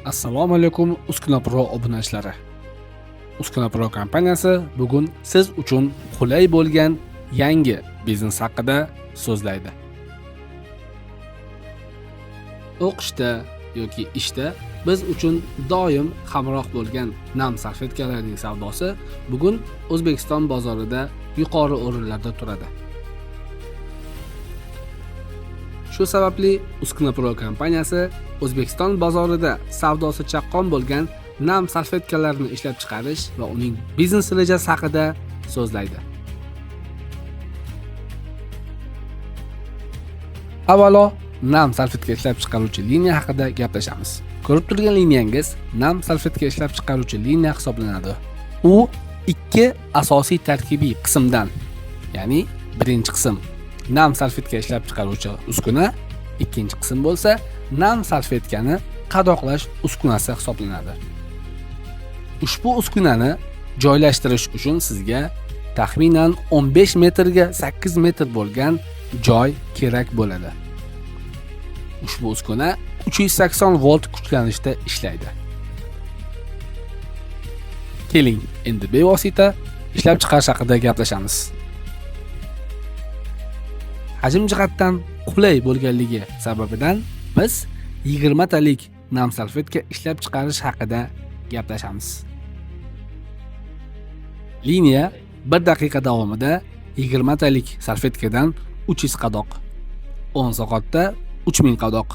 Assalomu alaykum, Uskuna Pro obunachilari. Uskuna Pro kompaniyasi bugun siz uchun qulay bo'lgan yangi biznes haqida so'zlaydi. O'qishda yoki ishda biz uchun doim hamroh bo'lgan nam salfetkalarning savdosi bugun O'zbekiston bozorida yuqori o'rinlarda turadi. Shu sababli Uskuna Pro kompaniyasi O'zbekiston bozorida savdosi chaqqon bo'lgan nam salfetkalarni ishlab chiqarish va uning biznes rejasi haqida so'zlaydi. Avvalo nam salfetka ishlab chiqaruvchi liniya haqida gaplashamiz. Ko'rib turgan liniyangiz nam salfetka ishlab chiqaruvchi liniya hisoblanadi. U ikki asosiy tarkibiy qismdan, ya'ni birinchi qism nam salfetka ishlab chiqaruvchi uskuna, ikkinchi qism bo'lsa nam salfetkani qadoqlash uskunasi hisoblanadi. Ushbu uskunani joylashtirish uchun sizga taxminan 15 metrga 8 metr bo'lgan joy kerak bo'ladi. Ushbu uskuna 380 volt kuchlanishda ishlaydi. Keling, endi bevosita ishlab chiqarish haqida gaplashamiz. Hajm jihatdan qulay bo'lganligi sababidan biz 20 talik nam salfetka ishlab chiqarish haqida gaplashamiz. Liniya 1 daqiqa davomida 20 talik salfetkadan 300 qadoq, 10 soatda 3000 qadoq,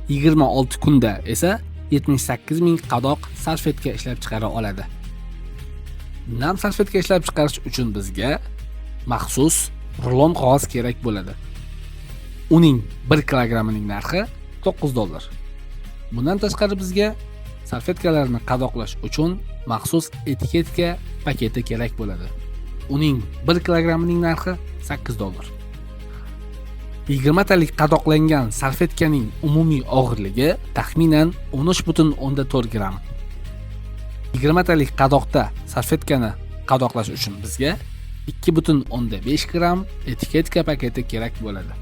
26 kunda esa 78000 qadoq salfetka ishlab chiqara oladi. Nam salfetka ishlab chiqarish uchun bizga maxsus rulon qog'oz kerak bo'ladi. Uning 1 kilogrammining narxi $9. Bundan tashqari bizga salfetkalarni qadoqlash uchun maxsus etiketka paketi kerak bo'ladi. Uning 1 kilogrammining narxi $8. 20 talik qadoqlangan salfetkaning umumiy og'irligi taxminan 13,4 gramm. 20 talik qadoqda salfetkani qadoqlash uchun bizga 2,5 gramm etiketka paketi kerak bo'ladi.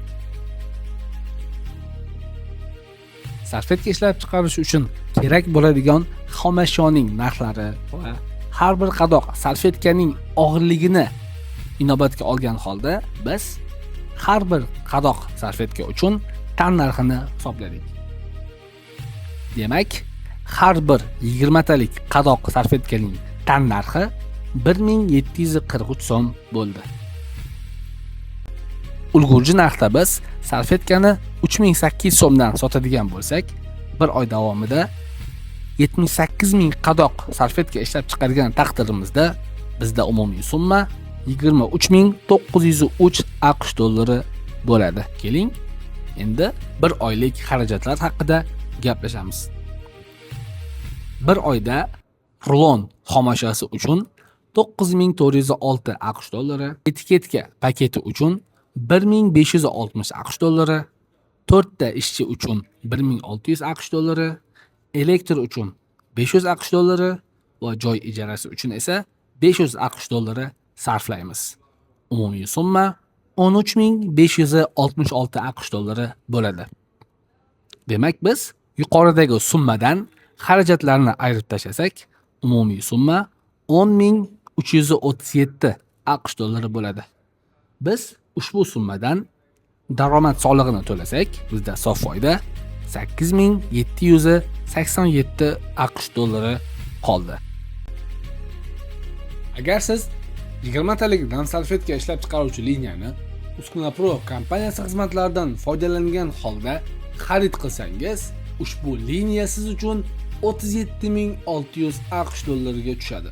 Salfetka ishlab chiqarish uchun kerak bo'ladigan xomashyoning narxlari va har bir qadoq salfetkaning og'irligini inobatga olgan holda biz har bir qadoq salfetka uchun tan narxini hisobladik. Demak, har bir 20 talik qadoq salfetkaning tan narxi 1743 so'm bo'ldi. Ulgurji narxda biz salfetkani 3800 so'mdan sotadigan bo'lsak, bir oy davomida 78000 qadoq salfetka ishlab chiqargan taqdirimizda bizda umumiy summa 23903 AQSh dollari bo'ladi. Keling, endi bir oylik xarajatlar haqida gaplashamiz. Bir oyda rulon xomashyosi uchun 9406 AQSh dollari, etiketka paketi uchun 1560 AQSh dollari, 4 ta ishchi uchun 1600 AQSh dollari, elektr uchun 500 AQSh dollari va joy ijarasi uchun esa 500 AQSh dollari sarflaymiz. Umumiy summa 13566 AQSh dollari bo'ladi. Demak, biz yuqoridagi summadan xarajatlarni ayirib tashlasak, umumiy summa 10337 AQSh dollari bo'ladi. Biz ushbu summadan daromad solig'ini to'lasak, bizda sof foyda 8787 AQSh dollari qoldi. Agar siz 20 talik nam salfetka ishlab chiqaruvchi liniyani Uskuna Pro kompaniyasi xizmatlaridan foydalangan holda xarid qilsangiz, ushbu liniya siz uchun 37600 AQSh dollariga tushadi.